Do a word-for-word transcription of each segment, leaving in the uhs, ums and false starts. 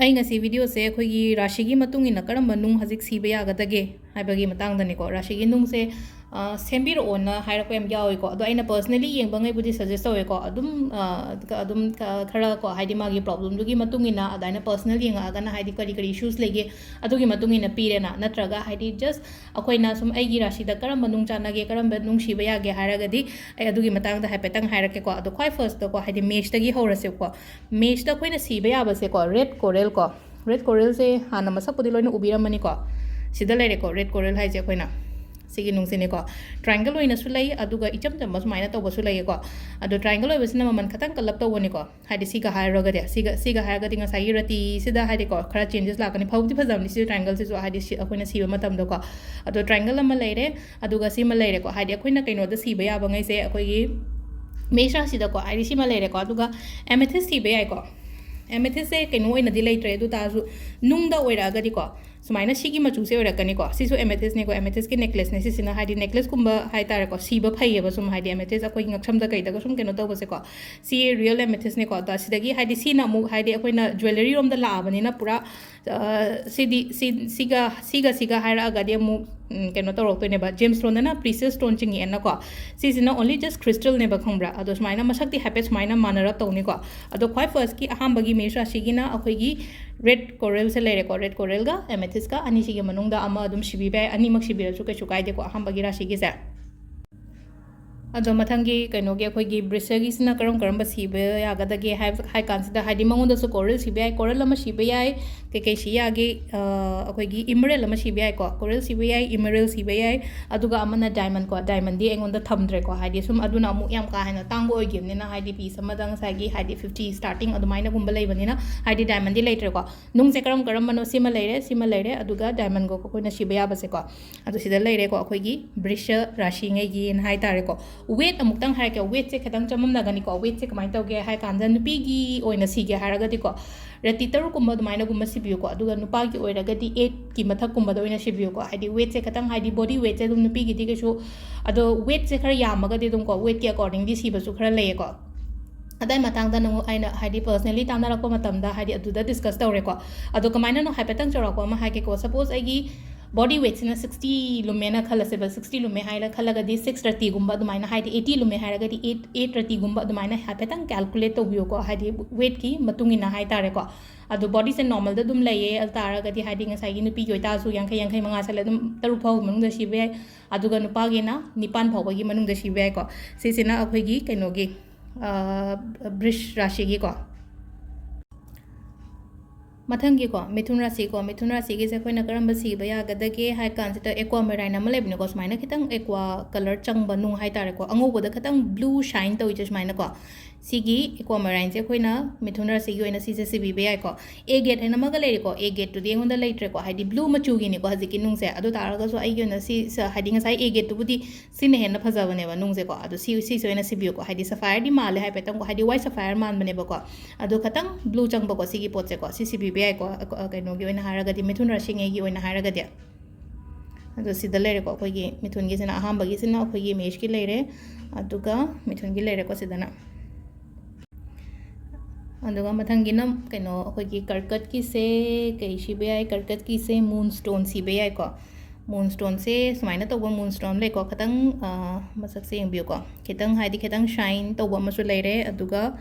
ꯑꯩ ꯉꯁꯤ ꯚꯤꯗꯤꯑꯣꯁꯦ ꯑꯩꯈꯣꯏꯒꯤ ꯔꯥꯁꯤꯒꯤ ꯃꯇꯨꯡ ꯏꯟꯅ ꯀꯔꯝꯕ ꯅꯨꯡ ꯍꯧꯖꯤꯛ ꯁꯤꯕ ꯌꯥꯒꯗꯒꯦ ꯍꯥꯏꯕꯒꯤ ꯃꯇꯥꯡꯗꯅꯤꯀꯣ꯫ ꯔꯥꯁꯤꯒꯤ ꯅꯨꯡꯁꯦ, ꯑ, ꯁꯦꯝꯕꯤꯔꯛꯑꯣꯅ ꯍꯥꯏꯔꯛꯄ ꯌꯥꯝ ꯌꯥꯎꯏꯀꯣ꯫ ꯑꯗꯣ ꯑꯩꯅ personally ꯌꯦꯡꯕꯉꯩꯕꯨꯗꯤ suggest ꯇꯧꯋꯦꯀꯣ꯫ ꯑꯗꯨꯝ, ꯑ, ꯀ-, ꯑꯗꯨꯝ ꯀ-, ꯈꯔ ꯀꯣ, ꯍꯥꯏꯗꯤ ꯃꯥꯒꯤ problemꯗꯨꯒꯤ ꯃꯇꯨꯡ ꯏꯟꯅ ꯑꯗꯨꯃꯥꯏꯅ personal ꯌꯦꯡꯉꯛꯑꯒꯅ, ꯍꯥꯏꯗꯤ ꯀꯔꯤ ꯀꯔꯤ issues ꯂꯩꯒꯦ ꯑꯗꯨꯒꯤ ꯃꯇꯨꯡ ꯏꯟꯅ ꯄꯤꯔꯦꯅ꯫ ꯅꯠꯇ꯭ꯔꯒ ꯍꯥꯏꯗꯤ just ꯑꯩꯈꯣꯏꯅ ꯁꯨꯝ ꯑꯩꯒꯤ ꯔꯥꯁꯤꯗ ꯀꯔꯝꯕ ꯅꯨꯡ ꯆꯥꯟꯅꯒꯦ, ꯀꯔꯝꯕ ꯅꯨꯡ ꯁꯤꯕ ꯌꯥꯒꯦ ꯍꯥꯏꯔꯒꯗꯤ ꯑꯩ ꯑꯗꯨꯒꯤ ꯃꯇꯥꯡꯗ ꯍꯥꯏꯐꯦꯠꯇꯪ ꯍꯥꯏꯔꯛꯀꯦꯀꯣ꯫ ꯑꯗꯣ ꯈ꯭ꯋꯥꯏ firstꯇꯀꯣ, ꯍꯥꯏꯗꯤ ꯃꯦꯁꯇꯒꯤ ꯍꯧꯔꯁꯦꯕꯀꯣ꯫ ꯃꯦꯁꯇ ꯑꯩꯈꯣꯏꯅ ꯁꯤꯕ ꯌꯥꯕꯁꯦꯀꯣ, red coralꯀꯣ꯫ Red coralꯁꯦ ꯍꯥꯟꯅ ꯃꯁꯛꯄꯨꯗꯤ ꯂꯣꯏꯅ ꯎꯕꯤꯔꯝꯃꯅꯤꯀꯣ꯫ ꯁꯤꯗ ꯂꯩꯔꯦꯀꯣ, red coral ꯍꯥꯏꯁꯦ ꯑꯩꯈꯣꯏꯅ꯫ ꯁꯤꯒꯤ ꯅꯨꯡꯁꯤꯅꯤꯀꯣ꯫ Triangle ꯑꯣꯏꯅꯁꯨ ꯂꯩ, ꯑꯗꯨꯒ ꯏꯆꯝ ꯆꯝꯕ ꯁꯨꯃꯥꯏꯅ ꯇꯧꯕꯁꯨ ꯂꯩꯌꯦꯀꯣ꯫ ꯑꯗꯣ triangle ꯑꯣꯏꯕꯁꯤꯅ ꯃꯃꯜ ꯈꯇꯪ ꯀꯜꯂꯞ ꯇꯧꯕꯅꯤꯀꯣ꯫ ꯍꯥꯏꯗꯤ ꯁꯤꯒ ꯍꯥꯏꯔꯨꯔꯒꯗꯤ, ꯁꯤꯒ, ꯁꯤꯒ ꯍꯥꯏꯔꯒꯗꯤ ꯉꯁꯥꯏꯒꯤ ꯔꯇꯤꯁꯤꯗ ꯍꯥꯏꯗꯤꯀꯣ, ꯈꯔ changes ꯂꯥꯛꯀꯅꯤ꯫ ꯐꯕꯨꯗꯤ ꯐꯖꯕꯅꯤ ꯁꯤ triangleꯁꯤꯁꯨ, ꯍꯥꯏꯗꯤ ꯁꯤ ꯑꯩꯈꯣꯏꯅ ꯁꯤꯕ ꯃꯇꯝꯗꯀꯣ꯫ ꯑꯗꯣ triangle ꯑꯃ ꯂꯩꯔꯦ, ꯑꯗꯨꯒ ꯁꯤꯃ ꯂꯩꯔꯦꯀꯣ꯫ ꯍꯥꯏꯗꯤ ꯑꯩꯈꯣꯏꯅ ꯀꯩꯅꯣꯗ ꯁꯤꯕ ꯌꯥꯕꯉꯩꯁꯦ, ꯑꯩꯈꯣꯏꯒꯤ ꯃꯦꯁ ꯔꯥꯁꯤꯗꯀꯣ, ꯍꯥꯏꯗꯤ ꯁꯤꯃ ꯂꯩꯔꯦꯀꯣ꯫ ꯑꯗꯨꯒ amethyst ꯁꯤꯕ ꯌꯥꯏꯀꯣ꯫ Amethystꯁꯦ ꯀꯩꯅꯣ ꯑꯣꯏꯅꯗꯤ ꯂꯩꯇ꯭ꯔꯦ, ꯑꯗꯨ ꯇꯥꯔꯁꯨ ꯅꯨꯡꯗ ꯑꯣꯏꯔꯛꯑꯒꯗꯤꯀꯣ, ꯁꯨꯃꯥꯏꯅ ꯁꯤꯒꯤ ꯃꯆꯨꯁꯦ ꯑꯣꯏꯔꯛꯀꯅꯤꯀꯣ꯫ ꯁꯤꯁꯨ amethystꯅꯤꯀꯣ, amethystꯀꯤ necklaceꯅꯦ ꯁꯤꯁꯤꯅ, ꯍꯥꯏꯗꯤ necklaceꯀꯨꯝꯕ ꯍꯥꯏꯇꯥꯔꯦꯀꯣ, ꯁꯤꯕ ꯐꯩꯌꯦꯕ꯫ ꯁꯨꯝ ꯍꯥꯏꯗꯤ amethyst ꯑꯩꯈꯣꯏꯒꯤ ꯉꯛꯁꯝꯗ ꯀꯩꯗꯒ ꯁꯨꯝ ꯀꯩꯅꯣ ꯇꯧꯕꯁꯦꯀꯣ, ꯁꯤ real amethystꯅꯦꯀꯣ꯫ ꯑꯗꯣ ꯁꯤꯗꯒꯤ ꯍꯥꯏꯗꯤ ꯁꯤꯅ ꯑꯃꯨꯛ ꯍꯥꯏꯗꯤ ꯑꯩꯈꯣꯏꯅ jewelleryꯔꯣꯝꯗ ꯂꯥꯛꯑꯕꯅꯤꯅ ꯄꯨꯔꯥ, ꯑ, ꯁꯤꯗꯤ, ꯁꯤ, ꯁꯤꯒ, ꯁꯤꯒ, ꯁꯤꯒ ꯍꯥꯏꯔꯛꯑꯒꯗꯤ ꯑꯃꯨꯛ, ꯎꯝ, ꯀꯩꯅꯣ ꯇꯧꯔꯛꯇꯣꯏꯅꯦꯕ, gemstoneꯗꯅ precious stone ꯆꯤꯡꯉꯛꯑꯦꯅꯀꯣ꯫ ꯁꯤꯁꯤꯅ only just crystalꯅꯦꯕ, ꯈꯪꯕ꯭ꯔꯥ? ꯑꯗꯣ ꯁꯨꯃꯥꯏꯅ ꯃꯁꯛꯇꯤ ꯍꯥꯏꯐꯦꯠ ꯁꯨꯃꯥꯏꯅ ꯃꯥꯟꯅꯔꯞ ꯇꯧꯅꯤꯀꯣ꯫ ꯑꯗꯣ ꯈ꯭ꯋꯥꯏ firstꯀꯤ ꯑꯍꯥꯟꯕꯒꯤ ꯃꯦꯁ ꯔꯥꯁꯤꯒꯤꯅ ꯑꯩꯈꯣꯏꯒꯤ red coralꯁꯦ ꯂꯩꯔꯦꯀꯣ, red coralꯒ amethystꯀ ꯑꯅꯤꯁꯤꯒꯤ ꯃꯅꯨꯡꯗ ꯑꯃ ꯑꯗꯨꯝ ꯁꯤꯕꯤꯕ ꯌꯥꯏ, ꯑꯅꯤꯃꯛ ꯁꯤꯕꯤꯔꯁꯨ ꯀꯩꯁꯨ ꯀꯥꯏꯗꯦꯀꯣ ꯑꯍꯥꯟꯕꯒꯤ ꯔꯥꯁꯤꯒꯤꯁꯦ꯫ ꯑꯗꯣ ꯃꯊꯪꯒꯤ ꯀꯩꯅꯣꯒꯤ ꯑꯩꯈꯣꯏꯒꯤ ꯕ꯭ꯔꯤꯁꯒꯤꯁꯤꯅ ꯀꯔꯝ ꯀꯔꯝꯕ ꯁꯤꯕ ꯌꯥꯒꯗꯒꯦ ꯍꯥꯏꯕ, ꯍꯥꯏ ꯀꯥꯟꯁꯤꯗ, ꯍꯥꯏꯗꯤ ꯃꯉꯣꯟꯗꯁꯨ coral ꯁꯤꯕ ꯌꯥꯏ, coral ꯑꯃ ꯁꯤꯕ ꯌꯥꯏ, ꯀꯩꯀꯩ ꯁꯤ ꯌꯥꯒꯦ? ꯑ, ꯑꯩꯈꯣꯏꯒꯤ emerald ꯑꯃ ꯁꯤꯕ ꯌꯥꯏꯀꯣ, coral ꯁꯤꯕ ꯌꯥꯏ, emerald ꯁꯤꯕ ꯌꯥꯏ, ꯑꯗꯨꯒ ꯑꯃꯅ diamondꯀꯣ꯫ Diamondꯗꯤ ꯑꯩꯉꯣꯟꯗ ꯊꯝꯗ꯭ꯔꯦꯀꯣ, ꯍꯥꯏꯗꯤ ꯁꯨꯝ ꯑꯗꯨꯅ ꯑꯃꯨꯛ ꯌꯥꯝ ꯀꯥ ꯍꯦꯟꯅ ꯇꯥꯡꯕ ꯑꯣꯏꯈꯤꯕꯅꯤꯅ, ꯍꯥꯏꯗꯤ piece ꯑꯃꯗ ꯉꯁꯥꯏꯒꯤ ꯍꯥꯏꯗꯤ fifty starting ꯑꯗꯨꯃꯥꯏꯅꯒꯨꯝꯕ ꯂꯩꯕꯅꯤꯅ, ꯍꯥꯏꯗꯤ diamondꯗꯤ ꯂꯩꯇ꯭ꯔꯦꯀꯣ꯫ ꯅꯨꯡꯁꯦ ꯀꯔꯝ ꯀꯔꯝꯕꯅꯣ? ꯁꯤꯃ ꯂꯩꯔꯦ, ꯁꯤꯃ ꯂꯩꯔꯦ, ꯑꯗꯨꯒ diamondꯒ ꯑꯩꯈꯣꯏꯅ ꯁꯤꯕ ꯌꯥꯕꯁꯦꯀꯣ꯫ ꯑꯗꯣ ꯁꯤꯗ ꯂꯩꯔꯦꯀꯣ, ꯑꯩꯈꯣꯏꯒꯤ ꯕ꯭ꯔꯤꯁ ꯔꯥꯁꯤꯉꯩꯒꯤꯅ ꯍꯥꯏꯇꯥꯔꯦꯀꯣ꯫ Weight ꯑꯃꯨꯛꯇꯪ ꯍꯥꯏꯔꯛꯀꯦ, weightꯁꯦ ꯈꯤꯇꯪ ꯆꯃꯝꯅꯒꯅꯤꯀꯣ꯫ Weightꯁꯦ ꯀꯃꯥꯏꯅ ꯇꯧꯒꯦ ꯍꯥꯏ ꯀꯥꯟꯗ, ꯅꯨꯄꯤꯒꯤ ꯑꯣꯏꯅ ꯁꯤꯒꯦ ꯍꯥꯏꯔꯒꯗꯤꯀꯣ, ꯔꯇꯤ ꯇꯔꯨꯛꯀꯨꯝꯕ ꯑꯗꯨꯃꯥꯏꯅꯒꯨꯝꯕ ꯁꯤꯕꯤꯌꯨꯀꯣ꯫ ꯑꯗꯨꯒ ꯅꯨꯄꯥꯒꯤ ꯑꯣꯏꯔꯒꯗꯤ eightꯀꯤ ꯃꯊꯛꯀꯨꯝꯕꯗ ꯑꯣꯏꯅ ꯁꯤꯕꯤꯌꯨꯀꯣ꯫ ꯍꯥꯏꯗꯤ weightꯁꯦ ꯈꯤꯇꯪ, ꯍꯥꯏꯗꯤ body weightꯁꯦ ꯑꯗꯨꯝ ꯅꯨꯄꯤꯒꯤꯗꯤ ꯀꯩꯁꯨ, ꯑꯗꯣ weightꯁꯦ ꯈꯔ ꯌꯥꯝꯃꯒꯗꯤ ꯑꯗꯨꯝꯀꯣ, weightꯀꯤ accordingꯗꯤ ꯁꯤꯕꯁꯨ ꯈꯔ ꯂꯩꯌꯦꯀꯣ꯫ ꯑꯗꯥꯏ ꯃꯇꯥꯡꯗ ꯅꯪ ꯑꯩꯅ ꯍꯥꯏꯗꯤ personally ꯇꯥꯟꯅꯔꯛꯄ ꯃꯇꯝꯗ ꯍꯥꯏꯗꯤ ꯑꯗꯨꯗ discuss ꯇꯧꯔꯦꯀꯣ꯫ ꯑꯗꯣ ꯀꯃꯥꯏꯅꯅꯣ ꯍꯥꯏꯐꯦꯠꯇꯪ ꯆꯥꯎꯔꯥꯛꯄ ꯑꯃ ꯍꯥꯏꯒꯦꯀꯣ꯫ Suppose ꯑꯩꯒꯤ body weightꯁꯤꯅ sixty ꯂꯨꯝꯃꯦꯅ ꯈꯜꯂꯁꯦꯕ, sixty ꯂꯨꯝꯃꯦ ꯍꯥꯏꯅ ꯈꯜꯂꯒꯗꯤ six ꯔꯇꯤꯒꯨꯝꯕ ꯑꯗꯨꯃꯥꯏꯅ, ꯍꯥꯏꯗꯤ eighty ꯂꯨꯝꯃꯦ ꯍꯥꯏꯔꯒꯗꯤ eight, eight ꯔꯇꯤꯒꯨꯝꯕ ꯑꯗꯨꯃꯥꯏꯅ ꯍꯥꯏꯐꯦꯠꯇꯪ calculate ꯇꯧꯕꯤꯌꯨꯀꯣ, ꯍꯥꯏꯗꯤ weightꯀꯤ ꯃꯇꯨꯡ ꯏꯟꯅ ꯍꯥꯏꯇꯥꯔꯦꯀꯣ꯫ ꯑꯗꯣ bodyꯁꯦ normalꯗ ꯑꯗꯨꯝ ꯂꯩꯌꯦ, ꯑꯗꯨ ꯇꯥꯔꯒꯗꯤ ꯍꯥꯏꯗꯤ ꯉꯁꯥꯏꯒꯤ ꯅꯨꯄꯤꯒꯤ ꯑꯣꯏꯇꯥꯔꯁꯨ ꯌꯥꯡꯈꯩ, ꯌꯥꯡꯈꯩ ꯃꯉꯥ ꯁꯜꯂꯦ, ꯑꯗꯨꯝ ꯇꯔꯨꯛ ꯐꯥꯎꯒꯤ ꯃꯅꯨꯡꯗ ꯁꯤꯕ ꯌꯥꯏ, ꯑꯗꯨꯒ ꯅꯨꯄꯥꯒꯤꯅ ꯅꯤꯄꯥꯟ ꯐꯥꯎꯕꯒꯤ ꯃꯅꯨꯡꯗ ꯁꯤꯕ ꯌꯥꯏꯀꯣ꯫ ꯁꯤꯁꯤꯅ ꯑꯩꯈꯣꯏꯒꯤ ꯀꯩꯅꯣꯒꯤ, ꯑ, ꯕ꯭ꯔꯤꯁ ꯔꯥꯁꯤꯒꯤꯀꯣ꯫ ꯃꯊꯪꯒꯤꯀꯣ, ꯃꯤꯊꯨꯟ ꯔꯥꯁꯤꯀꯣ, ꯃꯤꯊꯨꯟ ꯔꯥꯁꯤꯒꯤꯁꯦ ꯑꯩꯈꯣꯏꯅ ꯀꯔꯝꯕ ꯁꯤꯕ ꯌꯥꯒꯗꯒꯦ ꯍꯥꯏ ꯀꯥꯟꯁꯤꯗ, aquamarine ꯑꯃ ꯂꯩꯕꯅꯤꯀꯣ, ꯁꯨꯃꯥꯏꯅ ꯈꯤꯇꯪ aqua colour ꯆꯪꯕ ꯅꯨꯡ ꯍꯥꯏꯇꯥꯔꯦꯀꯣ, ꯑꯉꯧꯕꯗ ꯈꯤꯇꯪ blue shine ꯇꯧꯔꯤꯁꯦ ꯁꯨꯃꯥꯏꯅꯀꯣ꯫ ꯁꯤꯒꯤ aquamarineꯁꯦ ꯑꯩꯈꯣꯏꯅ ꯃꯤꯊꯨꯟ ꯔꯥꯁꯤꯒꯤ ꯑꯣꯏꯅ ꯁꯤꯁꯦ ꯁꯤꯕꯤꯕ ꯌꯥꯏꯀꯣ꯫ Agate ꯍꯥꯏꯅ ꯑꯃꯒ ꯂꯩꯔꯦꯀꯣ, agateꯇꯨꯗꯤ ꯑꯩꯉꯣꯟꯗ ꯂꯩꯇ꯭ꯔꯦꯀꯣ, ꯍꯥꯏꯗꯤ blue ꯃꯆꯨꯒꯤꯅꯤꯀꯣ ꯍꯧꯖꯤꯛꯀꯤ ꯅꯨꯡꯁꯦ꯫ ꯑꯗꯨ ꯇꯥꯔꯒꯁꯨ ꯑꯩꯒꯤ ꯑꯣꯏꯅ ꯁꯤ, ꯁ-, ꯍꯥꯏꯗꯤ ꯉꯁꯥꯏ agateꯇꯨꯕꯨꯗꯤ ꯁꯤꯅ ꯍꯦꯟꯅ ꯐꯖꯕꯅꯦꯕ ꯅꯨꯡꯁꯦꯀꯣ꯫ ꯑꯗꯣ ꯁꯤ, ꯁꯤꯁꯦ ꯑꯣꯏꯅ ꯁꯤꯕꯤꯌꯨꯀꯣ, ꯍꯥꯏꯗꯤ sapphireꯗꯤ ꯃꯥꯜꯂꯦ ꯍꯥꯏꯐꯦꯠꯇꯪꯀꯣ, ꯍꯥꯏꯗꯤ white sapphire ꯃꯥꯟꯕꯅꯦꯕꯀꯣ꯫ ꯑꯗꯣ ꯈꯇꯪ blue ꯆꯪꯕꯀꯣ ꯁꯤꯒꯤ ꯄꯣꯠꯁꯦꯀꯣ, ꯁꯤ ꯁꯤꯕꯤꯕ ꯌꯥꯏꯀꯣ, ꯑ, ꯑ, ꯀꯩꯅꯣꯒꯤ ꯑꯣꯏꯅ ꯍꯥꯏꯔꯒꯗꯤ, ꯃꯤꯊꯨꯟ ꯔꯥꯁꯤꯉꯩꯒꯤ ꯑꯣꯏꯅ ꯍꯥꯏꯔꯒꯗꯤ꯫ ꯑꯗꯣ ꯁꯤꯗ ꯂꯩꯔꯦꯀꯣ, ꯑꯩꯈꯣꯏꯒꯤ ꯃꯤꯊꯨꯟꯒꯤꯁꯤꯅ, ꯑꯍꯥꯟꯕꯒꯤꯁꯤꯅ ꯑꯩꯈꯣꯏꯒꯤ ꯃꯦꯁꯀꯤ ꯂꯩꯔꯦ, ꯑꯗꯨꯒ ꯃꯤꯊꯨꯟꯒꯤ ꯂꯩꯔꯦꯀꯣ ꯁꯤꯗꯅ꯫ ꯑꯗꯨꯒ ꯃꯊꯪꯒꯤꯅ ꯀꯩꯅꯣ, ꯑꯩꯈꯣꯏꯒꯤ ꯀꯔꯀꯠꯀꯤꯁꯦ ꯀꯩ ꯁꯤꯕ ꯌꯥꯏ? ꯀꯔꯀꯠꯀꯤꯁꯦ moonstone ꯁꯤꯕ ꯌꯥꯏꯀꯣ꯫ Moonstoneꯁꯦ ꯁꯨꯃꯥꯏꯅ ꯇꯧꯕ moonstone ꯂꯩꯀꯣ, ꯈꯤꯇꯪ, ꯑ, ꯃꯁꯛꯁꯦ ꯌꯦꯡꯕꯤꯌꯨꯀꯣ, ꯈꯤꯇꯪ ꯍꯥꯏꯗꯤ ꯈꯤꯇꯪ shine ꯇꯧꯕ ꯑꯃꯁꯨ ꯂꯩꯔꯦ, ꯑꯗꯨꯒ,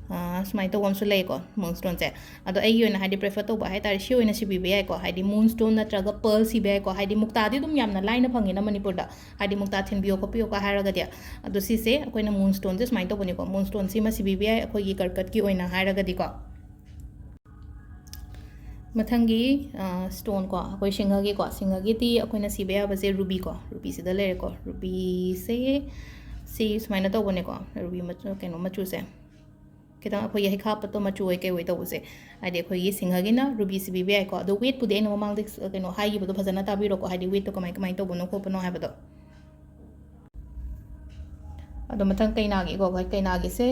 ꯑ, ꯁꯨꯃꯥꯏꯅ ꯇꯧꯕ ꯑꯃꯁꯨ ꯂꯩꯀꯣ moonstoneꯁꯦ꯫ ꯑꯗꯣ ꯑꯩꯒꯤ ꯑꯣꯏꯅ ꯍꯥꯏꯗꯤ prefer ꯇꯧꯕ ꯍꯥꯏꯇꯥꯔꯦ, ꯁꯤ ꯑꯣꯏꯅ ꯁꯤꯕꯤꯕ ꯌꯥꯏꯀꯣ, ꯍꯥꯏꯗꯤ moonstone ꯅꯠꯇ꯭ꯔꯒ pearl ꯁꯤꯕ ꯌꯥꯏꯀꯣ, ꯍꯥꯏꯗꯤ ꯃꯨꯛꯇꯥꯗꯤ ꯑꯗꯨꯝ ꯌꯥꯝꯅ ꯂꯥꯏꯅ ꯐꯪꯉꯤꯅ ꯃꯅꯤꯄꯨꯔꯗ, ꯍꯥꯏꯗꯤ ꯃꯨꯛꯇꯥ ꯊꯤꯟꯕꯤꯌꯣ ꯈꯣꯠꯄꯤꯌꯣꯀ ꯍꯥꯏꯔꯒꯗꯤ꯫ ꯑꯗꯣ ꯁꯤꯁꯦ ꯑꯩꯈꯣꯏꯅ moonstoneꯁꯦ ꯁꯨꯃꯥꯏꯅ ꯇꯧꯕꯅꯤꯀꯣ, moonstoneꯁꯤꯃ ꯁꯤꯕꯤꯕ ꯌꯥꯏ ꯑꯩꯈꯣꯏꯒꯤ ꯀꯔꯀꯠꯀꯤ ꯑꯣꯏꯅ ꯍꯥꯏꯔꯒꯗꯤꯀꯣ꯫ ꯃꯊꯪꯒꯤ, ꯑ, stoneꯀꯣ, ꯑꯩꯈꯣꯏ ꯁꯤꯡꯍꯒꯤꯀꯣ, ꯁꯤꯡꯍꯒꯤꯗꯤ ꯑꯩꯈꯣꯏꯅ ꯁꯤꯕ ꯌꯥꯕꯁꯦ rubyꯀꯣ, rubyꯁꯤꯗ ꯂꯩꯔꯦꯀꯣ꯫ Rubyꯁꯦ ꯁꯤ ꯁꯨꯃꯥꯏꯅ ꯇꯧꯕꯅꯦꯀꯣ, ruby ꯃꯆꯨ, ꯀꯩꯅꯣ ꯃꯆꯨꯁꯦ꯫ ꯈꯤꯇꯪ ꯑꯩꯈꯣꯏꯒꯤ ꯍꯩꯈꯥ ꯄꯠꯄ ꯃꯆꯨ ꯑꯣꯏ ꯀꯩ ꯑꯣꯏ ꯇꯧꯕꯁꯦ, ꯍꯥꯏꯗꯤ ꯑꯩꯈꯣꯏꯒꯤ ꯁꯤꯡꯍꯒꯤꯅ ruby ꯁꯤꯕꯤꯕ ꯌꯥꯏꯀꯣ꯫ ꯑꯗꯣ weightꯄꯨꯗꯤ ꯑꯩꯅ ꯃꯃꯥꯡꯗ, ꯀꯩꯅꯣ, ꯍꯥꯏꯈꯤꯕꯗꯣ ꯐꯖꯅ ꯇꯥꯕꯤꯔꯣꯀꯣ, ꯍꯥꯏꯗꯤ weightꯇꯣ ꯀꯃꯥꯏ, ꯀꯃꯥꯏꯅ ꯇꯧꯕꯅꯣ ꯈꯣꯠꯄꯅꯣ ꯍꯥꯏꯕꯗꯣ꯫ ꯑꯗꯣ ꯃꯊꯪ ꯀꯩꯅꯥꯒꯤꯀꯣ, ꯑꯩꯈꯣꯏ ꯀꯩꯅꯥꯒꯤꯁꯦ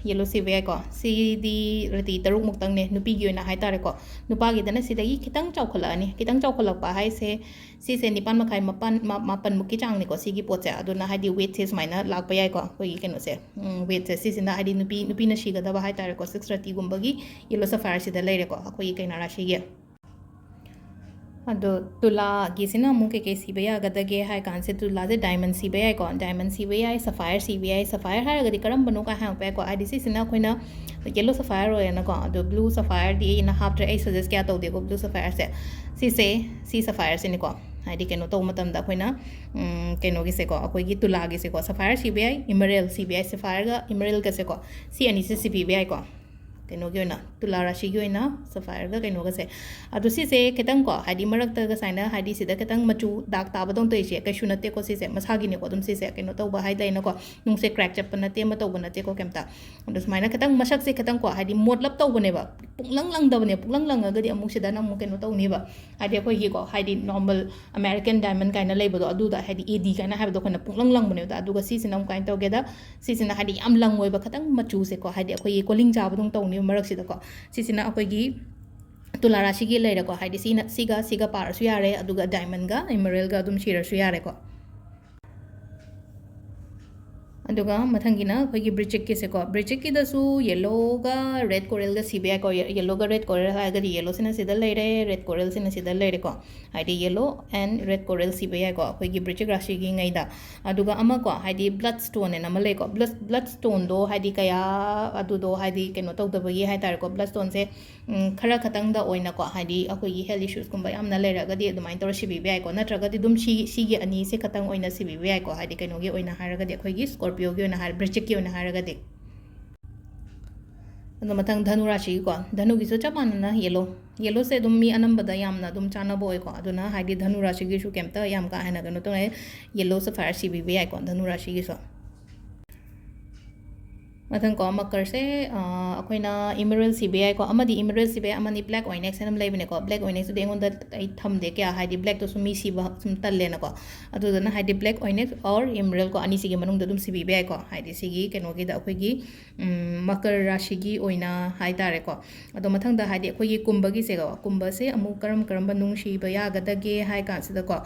Yellow ꯁꯤꯕ ꯌꯥꯏꯀꯣ꯫ ꯁꯤꯗꯤ ꯔꯥꯇꯤ ꯇꯔꯨꯛ ꯃꯨꯛꯇꯪꯅꯦ, ꯅꯨꯄꯤꯒꯤ ꯑꯣꯏꯅ ꯍꯥꯏꯇꯥꯔꯦꯀꯣ꯫ ꯅꯨꯄꯥꯒꯤꯗꯅ ꯁꯤꯗꯒꯤ ꯈꯤꯇꯪ ꯆꯥꯎꯈꯠꯂꯛꯑꯅꯤ꯫ ꯈꯤꯇꯪ ꯆꯥꯎꯈꯠꯂꯛꯄ ꯍꯥꯏꯁꯦ, ꯁꯤꯁꯦ ꯅꯤꯄꯥꯟ ꯃꯈꯥꯏ, ꯃꯄꯥꯟ, ꯃꯥ-, ꯃꯥꯄꯟꯃꯨꯛꯀꯤ ꯆꯥꯡꯅꯤꯀꯣ ꯁꯤꯒꯤ ꯄꯣꯠꯁꯦ꯫ ꯑꯗꯨꯅ ꯍꯥꯏꯗꯤ weightꯁꯦ ꯁꯨꯃꯥꯏꯅ ꯂꯥꯛꯄ ꯌꯥꯏꯀꯣ, ꯑꯩꯈꯣꯏꯒꯤ ꯀꯩꯅꯣꯁꯦ, ꯎꯝ, weightꯁꯦ ꯁꯤꯁꯤꯅ ꯍꯥꯏꯗꯤ ꯅꯨꯄꯤ, ꯅꯨꯄꯤꯅ ꯁꯤꯒꯗꯕ ꯍꯥꯏꯇꯥꯔꯦꯀꯣ, six thirtyꯒꯨꯝꯕꯒꯤ yellow sapphireꯁꯤꯗ ꯂꯩꯔꯦꯀꯣ, ꯑꯩꯈꯣꯏꯒꯤ ꯀꯩꯅꯣ ꯔꯥꯁꯤꯒꯤ꯫ ꯑꯗꯣ ꯇꯨꯂꯥꯒꯤꯁꯤꯅ ꯑꯃꯨꯛ ꯀꯩꯀꯩ ꯁꯤꯕ ꯌꯥꯒꯗꯒꯦ ꯍꯥꯏ ꯀꯥꯟꯁꯦ, ꯇꯨꯂꯥꯁꯦ diamond ꯁꯤꯕ ꯌꯥꯏꯀꯣ, diamond ꯁꯤꯕ ꯌꯥꯏ, sapphire ꯁꯤꯕ ꯌꯥꯏ꯫ Sapphire ꯍꯥꯏꯔꯒꯗꯤ ꯀꯔꯝꯕꯅꯣ ꯀꯥꯏ ꯍꯪꯉꯛꯄ ꯌꯥꯏꯀꯣ꯫ ꯍꯥꯏꯗꯤ ꯁꯤꯁꯤꯅ ꯑꯩꯈꯣꯏꯅ yellow sapphire ꯑꯣꯏꯔꯦꯅꯀꯣ, ꯑꯗꯣ blue sapphireꯗꯤ ꯑꯩꯅ ꯍꯥꯞꯇ꯭ꯔꯦ, ꯑꯩ suggest ꯀꯌꯥ ꯇꯧꯗꯦꯀꯣ blue sapphireꯁꯦ꯫ ꯁꯤꯁꯦ, ꯁꯤ sapphireꯁꯤꯅꯤꯀꯣ꯫ ꯍꯥꯏꯗꯤ ꯀꯩꯅꯣ ꯇꯧꯕ ꯃꯇꯝꯗ ꯑꯩꯈꯣꯏꯅ, ꯎꯝ, ꯀꯩꯅꯣꯒꯤꯁꯦꯀꯣ, ꯑꯩꯈꯣꯏꯒꯤ ꯇꯨꯂꯥꯒꯤꯁꯦꯀꯣ, sapphire ꯁꯤꯕ ꯌꯥꯏ, emerald ꯁꯤꯕ ꯌꯥꯏ, sapphireꯒ emeraldꯒꯁꯦꯀꯣ, ꯁꯤ ꯑꯅꯤꯁꯦ ꯁꯤꯕꯤꯕ ꯌꯥꯏꯀꯣ꯫ ꯀꯩꯅꯣꯒꯤ ꯑꯣꯏꯅ, ꯇꯨꯂꯥ ꯔꯥꯁꯤꯒꯤ ꯑꯣꯏꯅ sapphireꯒ ꯀꯩꯅꯣꯒꯁꯦ꯫ ꯑꯗꯣ ꯁꯤꯁꯦ ꯈꯤꯇꯪ ꯀꯣ, ꯍꯥꯏꯗꯤ ꯃꯔꯛꯇꯒ ꯁꯨꯃꯥꯏꯅ, ꯍꯥꯏꯗꯤ ꯁꯤꯗ ꯈꯤꯇꯪ ꯃꯆꯨ ꯗꯥꯛ ꯇꯥꯕꯗꯧꯅ ꯇꯧꯔꯤꯁꯦ ꯀꯩꯁꯨ ꯅꯠꯇꯦꯀꯣ, ꯁꯤꯁꯦ ꯃꯁꯥꯒꯤꯅꯤꯀꯣ꯫ ꯑꯗꯨꯝ ꯁꯤꯁꯦ ꯀꯩꯅꯣ ꯇꯧꯕ ꯍꯥꯏꯗꯤ ꯂꯩꯅꯀꯣ, ꯅꯨꯡꯁꯦ crack ꯆꯠꯄ ꯅꯠꯇꯦ, ꯑꯃ ꯇꯧꯕ ꯅꯠꯇꯦꯀꯣ ꯀꯩꯝꯇ꯫ ꯑꯗꯣ ꯁꯨꯃꯥꯏꯅ ꯈꯤꯇꯪ ꯃꯁꯛꯁꯦ ꯈꯤꯇꯪ ꯀꯣ, ꯍꯥꯏꯗꯤ ꯃꯣꯠꯂꯞ ꯇꯧꯕꯅꯦꯕ, ꯄꯨꯡꯂꯪ ꯂꯪꯗꯕꯅꯦ꯫ ꯄꯨꯡꯂꯪ ꯂꯪꯉꯒꯗꯤ ꯑꯃꯨꯛ ꯁꯤꯗꯅ ꯑꯃꯨꯛ ꯀꯩꯅꯣ ꯇꯧꯅꯤꯕ, ꯍꯥꯏꯗꯤ ꯑꯩꯈꯣꯏꯒꯤꯀꯣ, ꯍꯥꯏꯗꯤ normal American diamond ꯀꯥꯏꯅ ꯂꯩꯕꯗꯣ, ꯑꯗꯨꯗ ꯍꯥꯏꯗꯤ A D ꯀꯥꯏꯅ ꯍꯥꯏꯕꯗꯣ ꯑꯩꯈꯣꯏꯅ ꯄꯨꯡꯂꯪ ꯂꯪꯕꯅꯦꯕ꯫ ꯑꯗꯨꯒ ꯁꯤꯁꯤꯅ ꯑꯃꯨꯛ ꯀꯃꯥꯏꯅ ꯇꯧꯒꯦꯗ, ꯁꯤꯁꯤꯅ ꯍꯥꯏꯗꯤ ꯌꯥꯝ ꯂꯪꯉꯣꯏꯕ, ꯈꯤꯇꯪ ꯃꯆꯨꯁꯦꯀꯣ, ꯍꯥꯏꯗꯤ ꯑꯩꯈꯣꯏꯒꯤ ꯀꯣꯂꯤꯡ ꯆꯥꯕꯗꯧꯅ ꯇꯧꯅꯦꯕ ꯃꯔꯛꯁꯤꯗꯀꯣ꯫ ꯁꯤꯁꯤꯅ ꯑꯩꯈꯣꯏꯒꯤ ꯇꯨꯂꯥ ꯔꯥꯁꯤꯒꯤ ꯂꯩꯔꯦꯀꯣ, ꯍꯥꯏꯗꯤ ꯁꯤꯅ, ꯁꯤꯒ, ꯁꯤꯒ ꯄꯥꯔꯁꯨ ꯌꯥꯔꯦ, ꯑꯗꯨꯒ diamondꯒ emeraldꯒ ꯑꯗꯨꯝ ꯁꯤꯔꯁꯨ ꯌꯥꯔꯦꯀꯣ꯫ ꯑꯗꯨꯒ ꯃꯊꯪꯒꯤꯅ ꯑꯩꯈꯣꯏꯒꯤ ꯕ꯭ꯔꯤꯆꯤꯛꯀꯤꯁꯦꯀꯣ꯫ ꯕ꯭ꯔꯤꯆꯤꯛꯀꯤꯗꯁꯨ yellowꯒ red coralꯒ ꯁꯤꯕ ꯌꯥꯏꯀꯣ꯫ Ye-, yellowꯒ red coral ꯍꯥꯏꯔꯒꯗꯤ yellowꯁꯤꯅ ꯁꯤꯗ ꯂꯩꯔꯦ, red coralꯁꯤꯅ ꯁꯤꯗ ꯂꯩꯔꯦꯀꯣ꯫ ꯍꯥꯏꯗꯤ yellow and red coral ꯁꯤꯕ ꯌꯥꯏꯀꯣ, ꯑꯩꯈꯣꯏꯒꯤ ꯕ꯭ꯔꯤꯆꯤꯛ ꯔꯥꯁꯤꯒꯤ ꯉꯩꯗ꯫ ꯑꯗꯨꯒ ꯑꯃꯀꯣ, ꯍꯥꯏꯗꯤ blood stone ꯍꯥꯏꯅ ꯑꯃ ꯂꯩꯀꯣ꯫ Blood, blood stoneꯗꯣ ꯍꯥꯏꯗꯤ ꯀꯌꯥ ꯑꯗꯨꯗꯣ ꯍꯥꯏꯗꯤ ꯀꯩꯅꯣ ꯇꯧꯗꯕꯒꯤ ꯍꯥꯏꯇꯥꯔꯦꯀꯣ, blood stoneꯁꯦ ꯎꯝ, ꯈꯔ ꯈꯛꯇꯪꯗ ꯑꯣꯏꯅꯀꯣ, ꯍꯥꯏꯗꯤ ꯑꯩꯈꯣꯏꯒꯤ health issuesꯀꯨꯝꯕ ꯌꯥꯝꯅ ꯂꯩꯔꯒꯗꯤ ꯑꯗꯨꯃꯥꯏꯅ ꯇꯧꯔ ꯁꯤꯕꯤꯕ ꯌꯥꯏꯀꯣ, ꯅꯠꯇ꯭ꯔꯒꯗꯤ ꯑꯗꯨꯝ ꯁꯤ, ꯁꯤꯒꯤ ꯑꯅꯤꯁꯦ ꯈꯛꯇꯪ ꯑꯣꯏꯅ ꯁꯤꯕꯤꯕ ꯌꯥꯏꯀꯣ, ꯍꯥꯏꯗꯤ ꯀꯩꯅꯣꯒꯤ ꯑꯣꯏꯅ ꯍꯥꯏꯔꯒꯗꯤ, ꯑꯩꯈꯣꯏꯒꯤ Scorpioꯒꯤ ꯑꯣꯏꯅ ꯍꯥꯏꯔ-, ꯕ꯭ꯔꯤꯆꯤꯛꯀꯤ ꯑꯣꯏꯅ ꯍꯥꯏꯔꯒꯗꯤ꯫ ꯑꯗꯣ ꯃꯊꯪ ꯙꯅꯨ ꯔꯥꯁꯤꯒꯤꯀꯣ, ꯙꯅꯨꯒꯤꯁꯨ ꯆꯞ ꯃꯥꯟꯅꯅ yellow, yellowꯁꯦ ꯑꯗꯨꯝ ꯃꯤ ꯑꯅꯝꯕꯗ ꯌꯥꯝꯅ ꯑꯗꯨꯝ ꯆꯥꯟꯅꯕ ꯑꯣꯏꯀꯣ, ꯑꯗꯨꯅ ꯍꯥꯏꯗꯤ ꯙꯅꯨ ꯔꯥꯁꯤꯒꯤꯁꯨ ꯀꯩꯝꯇ ꯌꯥꯝ ꯀꯥ ꯍꯦꯟꯅ ꯀꯩꯅꯣ ꯇꯧꯅ, yellow sapphire ꯁꯤꯕꯤꯕ ꯌꯥꯏꯀꯣ ꯙꯅꯨ ꯔꯥꯁꯤꯒꯤꯁꯨ꯫ ꯃꯊꯪ ꯀꯣ, ꯃꯀꯔꯁꯦ, ꯑ, ꯑꯩꯈꯣꯏꯅ emerald ꯁꯤꯕ ꯌꯥꯏꯀꯣ꯫ ꯑꯃꯗꯤ emerald ꯁꯤꯕ ꯌꯥꯏ, ꯑꯃꯅ black onyx ꯍꯥꯏꯅ ꯑꯃ ꯂꯩꯕꯅꯦꯀꯣ꯫ Black onyx ꯇꯨꯗꯤ ꯑꯩꯉꯣꯟꯗ ꯑꯩ ꯊꯝꯗꯦ ꯀꯌꯥ, ꯍꯥꯏꯗꯤ black ꯇꯨꯁꯨ ꯃꯤ ꯁꯤꯕ ꯁꯨꯝ ꯇꯜꯂꯦꯅꯀꯣ꯫ ꯑꯗꯨꯗꯨꯅ ꯍꯥꯏꯗꯤ black onyx or emerald ꯀꯣ, ꯑꯅꯤꯁꯤꯒꯤ ꯃꯅꯨꯡꯗ ꯑꯗꯨꯝ ꯁꯤꯕꯤꯕ ꯌꯥꯏꯀꯣ꯫ ꯍꯥꯏꯗꯤ ꯁꯤꯒꯤ ꯀꯩꯅꯣꯒꯤꯗ ꯑꯩꯈꯣꯏꯒꯤ, ꯎꯝ, ꯃꯀꯔ ꯔꯥꯁꯤꯒꯤ ꯑꯣꯏꯅ ꯍꯥꯏꯇꯥꯔꯦꯀꯣ꯫ ꯑꯗꯣ ꯃꯊꯪꯗ ꯍꯥꯏꯗꯤ ꯑꯩꯈꯣꯏꯒꯤ ꯀꯨꯝꯕꯒꯤꯁꯦꯀꯣ, ꯀꯨꯝꯕꯁꯦ ꯑꯃꯨꯛ ꯀꯔꯝ ꯀꯔꯝꯕ ꯅꯨꯡ ꯁꯤꯕ ꯌꯥꯒꯗꯒꯦ ꯍꯥꯏ ꯀꯥꯟꯁꯤꯗꯀꯣ,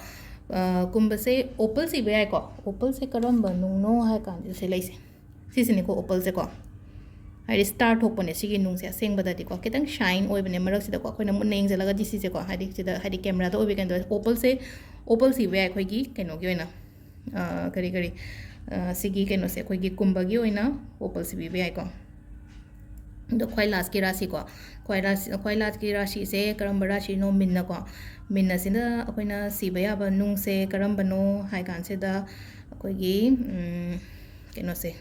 ꯑ, ꯀꯨꯝꯕꯁꯦ opal ꯁꯤꯕ ꯌꯥꯏꯀꯣ꯫ Opal ꯁꯦ ꯀꯔꯝꯕ ꯅꯨꯡꯅꯣ ꯍꯥꯏ ꯀꯥꯟꯁꯤꯗ ꯁꯤ ꯂꯩꯁꯦ꯫ ꯁꯤꯁꯤꯅꯤꯀꯣ opal ꯁꯦꯀꯣ꯫ ꯍꯥꯏꯗꯤ star ꯊꯣꯛꯄꯅꯦ ꯁꯤꯒꯤ ꯅꯨꯡꯁꯦ ꯑꯁꯦꯡꯕꯗꯗꯤꯀꯣ꯫ ꯈꯤꯇꯪ shine ꯑꯣꯏꯕꯅꯦ ꯃꯔꯛꯁꯤꯗꯀꯣ꯫ ꯑꯩꯈꯣꯏꯅ ꯃꯨꯟꯅ ꯌꯦꯡꯁꯤꯜꯂꯒꯗꯤ ꯁꯤꯁꯦꯀꯣ, ꯍꯥꯏꯗꯤ ꯁꯤꯗ, ꯍꯥꯏꯗꯤ camera ꯗ ꯑꯣꯏꯕ ꯀꯩꯅꯣ ꯇꯧꯋꯦ꯫ Opal ꯁꯦ, opal ꯁꯤꯕ ꯌꯥꯏ ꯑꯩꯈꯣꯏꯒꯤ ꯀꯩꯅꯣꯒꯤ ꯑꯣꯏꯅ, ꯑ, ꯀꯔꯤ, ꯀꯔꯤ, ꯑ, ꯁꯤꯒꯤ ꯀꯩꯅꯣꯁꯦ ꯑꯩꯈꯣꯏꯒꯤ ꯀꯨꯝꯕꯒꯤ ꯑꯣꯏꯅ opal ꯁꯤꯕꯤꯕ ꯌꯥꯏꯀꯣ꯫ ꯑꯗꯣ ꯈ꯭ꯋꯥꯏ last ꯀꯤ ꯔꯥꯁꯤꯀꯣ, ꯈ꯭ꯋꯥꯏ last, ꯈ꯭ꯋꯥꯏ last ꯀꯤ ꯔꯥꯁꯤꯁꯦ ꯀꯔꯝꯕ ꯔꯥꯁꯤꯅꯣ? ꯃꯤꯟꯅꯀꯣ꯫ ꯃꯤꯟ ꯑꯁꯤꯅ ꯑꯩꯈꯣꯏꯅ ꯁꯤꯕ ꯌꯥꯕ ꯅꯨꯡꯁꯦ ꯀꯔꯝꯕꯅꯣ ꯍꯥꯏ ꯀꯥꯟꯁꯤꯗ ꯑꯩꯈꯣꯏꯒꯤ, ꯎꯝ, ꯀꯩꯅꯣꯁꯦ,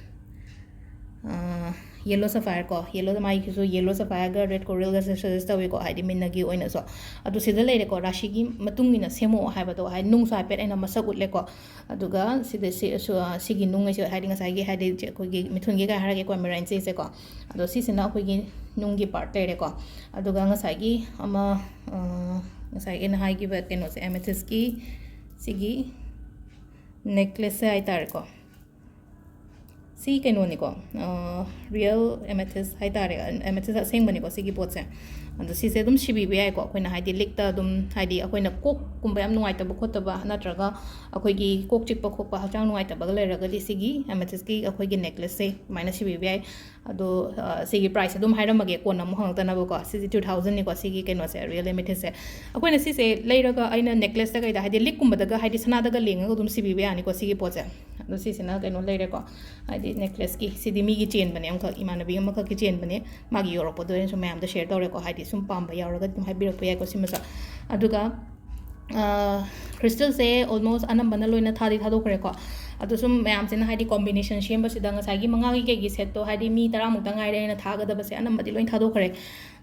ꯑ, yellow sapphire ꯀꯣ, yellow, ꯃꯥꯒꯤꯁꯨ yellow sapphire ꯒ red coral ꯒꯁꯦ suggest ꯇꯧꯏꯀꯣ, ꯍꯥꯏꯗꯤ ꯃꯤꯟꯅꯒꯤ ꯑꯣꯏꯅꯁꯨ꯫ ꯑꯗꯨ ꯁꯤꯗ ꯂꯩꯔꯦꯀꯣ, ꯔꯥꯁꯤꯒꯤ ꯃꯇꯨꯡ ꯏꯟꯅ ꯁꯦꯝꯃꯛꯑꯣ ꯍꯥꯏꯕꯗꯣ, ꯍꯥꯏꯗꯤ ꯅꯨꯡꯁꯨ ꯍꯥꯏꯐꯦꯠ ꯑꯩꯅ ꯃꯁꯛ ꯎꯠꯂꯦꯀꯣ꯫ ꯑꯗꯨꯒ ꯁꯤꯗ ꯁꯤ, ꯁꯨ-, ꯑ, ꯁꯤꯒꯤ ꯅꯨꯡꯉꯩꯁꯦ, ꯍꯥꯏꯗꯤ ꯉꯁꯥꯏꯒꯤ, ꯍꯥꯏꯗꯤ ꯆꯦ-, ꯑꯩꯈꯣꯏꯒꯤ ꯃꯤꯊꯨꯟꯒꯤ ꯀꯥꯏ ꯍꯥꯏꯔꯒꯦ, aquamarine ꯁꯤꯁꯦꯀꯣ꯫ ꯑꯗꯣ ꯁꯤꯁꯤꯅ ꯑꯩꯈꯣꯏꯒꯤ ꯅꯨꯡꯒꯤ part ꯂꯩꯔꯦꯀꯣ꯫ ꯑꯗꯨꯒ ꯉꯁꯥꯏꯒꯤ ꯑꯃ, ꯑ, ꯉꯁꯥꯏ ꯑꯩꯅ ꯍꯥꯏꯈꯤꯕ ꯀꯩꯅꯣꯁꯦ, amethyst ꯀꯤ ꯁꯤꯒꯤ necklace ꯁꯦ ꯍꯥꯏꯇꯥꯔꯦꯀꯣ꯫ ꯁꯤ ꯀꯩꯅꯣꯅꯤꯀꯣ, ꯑ, real amethyst ꯍꯥꯏꯇꯥꯔꯦ, amethyst ꯑꯁꯦꯡꯕꯅꯤꯀꯣ ꯁꯤꯒꯤ ꯄꯣꯠꯁꯦ꯫ ꯑꯗꯣ ꯁꯤꯁꯦ ꯑꯗꯨꯝ ꯁꯤꯕꯤꯕ ꯌꯥꯏꯀꯣ ꯑꯩꯈꯣꯏꯅ, ꯍꯥꯏꯗꯤ ꯂꯤꯛꯇ ꯑꯗꯨꯝ, ꯍꯥꯏꯗꯤ ꯑꯩꯈꯣꯏꯅ ꯀꯣꯛꯀꯨꯝꯕ ꯌꯥꯝ ꯅꯨꯡꯉꯥꯏꯇꯕ ꯈꯣꯠꯇꯕ, ꯅꯠꯇ꯭ꯔꯒ ꯑꯩꯈꯣꯏꯒꯤ ꯀꯣꯛ ꯆꯤꯛꯄ ꯈꯣꯠꯄ, ꯍꯛꯆꯥꯡ ꯅꯨꯡꯉꯥꯏꯇꯕꯒ ꯂꯩꯔꯒꯗꯤ ꯁꯤꯒꯤ amethyst ꯀꯤ ꯑꯩꯈꯣꯏꯒꯤ necklace ꯁꯦ ꯑꯗꯨꯃꯥꯏꯅ ꯁꯤꯕꯤꯕ ꯌꯥꯏ꯫ ꯑꯗꯣ, ꯑ, ꯁꯤꯒꯤ price ꯑꯗꯨꯝ ꯍꯥꯏꯔꯝꯃꯒꯦ, ꯀꯣꯟꯅ ꯑꯃꯨꯛ ꯍꯪꯉꯛꯇꯅꯕꯀꯣ꯫ ꯁꯤꯁꯦ two thousand ꯅꯤꯀꯣ, ꯁꯤꯒꯤ ꯀꯩꯅꯣꯁꯦ, real amethyst ꯁꯦ꯫ ꯑꯩꯈꯣꯏꯅ ꯁꯤꯁꯦ ꯂꯩꯔꯒ ꯑꯩꯅ necklace ꯇ ꯀꯩꯗ, ꯍꯥꯏꯗꯤ ꯂꯤꯛꯀꯨꯝꯕꯗꯒ, ꯍꯥꯏꯗꯤ ꯁꯅꯥꯗꯒ ꯂꯦꯡꯉꯒ ꯑꯗꯨꯝ ꯁꯤꯕꯤꯕ ꯌꯥꯅꯤꯀꯣ ꯁꯤꯒꯤ ꯄꯣꯠꯁꯦ꯫ ꯑꯗꯣ ꯁꯤꯁꯤꯅ ꯀꯩꯅꯣ ꯂꯩꯔꯦꯀꯣ, ꯍꯥꯏꯗꯤ necklace ꯀꯤ꯫ ꯁꯤꯗꯤ ꯃꯤꯒꯤ ꯆꯦꯟꯕꯅꯦ, ꯑꯃꯈꯛ ꯏꯃꯥꯟꯅꯕꯤ ꯑꯃꯈꯛꯀꯤ ꯆꯦꯟꯕꯅꯦ, ꯃꯥꯒꯤ ꯌꯧꯔꯛꯄꯗꯣ ꯑꯩꯅ ꯁꯨꯝ ꯃꯌꯥꯝꯗ share ꯇꯧꯔꯦꯀꯣ, ꯍꯥꯏꯗꯤ ꯁꯨꯝ ꯄꯥꯝꯕ ꯌꯥꯎꯔꯒꯗꯤ ꯑꯗꯨꯝ ꯍꯥꯏꯕꯤꯔꯛꯄ ꯌꯥꯏꯀꯣ ꯁꯤꯃꯁꯨ꯫ ꯑꯗꯨꯒ, ꯑ, crystal ꯁꯦ almost ꯑꯅꯝꯕꯅ ꯂꯣꯏꯅ ꯊꯥꯗꯤ ꯊꯥꯗꯣꯛꯈ꯭ꯔꯦꯀꯣ꯫ ꯑꯗꯣ ꯁꯨꯝ ꯃꯌꯥꯝꯁꯤꯅ ꯍꯥꯏꯗꯤ combination ꯁꯦꯝꯕꯁꯤꯗ ꯉꯁꯥꯏꯒꯤ ꯃꯉꯥꯒꯤ ꯀꯩꯒꯤ set ꯇꯣ, ꯍꯥꯏꯗꯤ ꯃꯤ ꯇꯔꯥꯃꯨꯛꯇ ꯉꯥꯏꯔꯦ ꯑꯩꯅ ꯊꯥꯒꯗꯕꯁꯦ, ꯑꯅꯝꯕꯗꯤ ꯂꯣꯏꯅ ꯊꯥꯗꯣꯛꯈ꯭ꯔꯦ꯫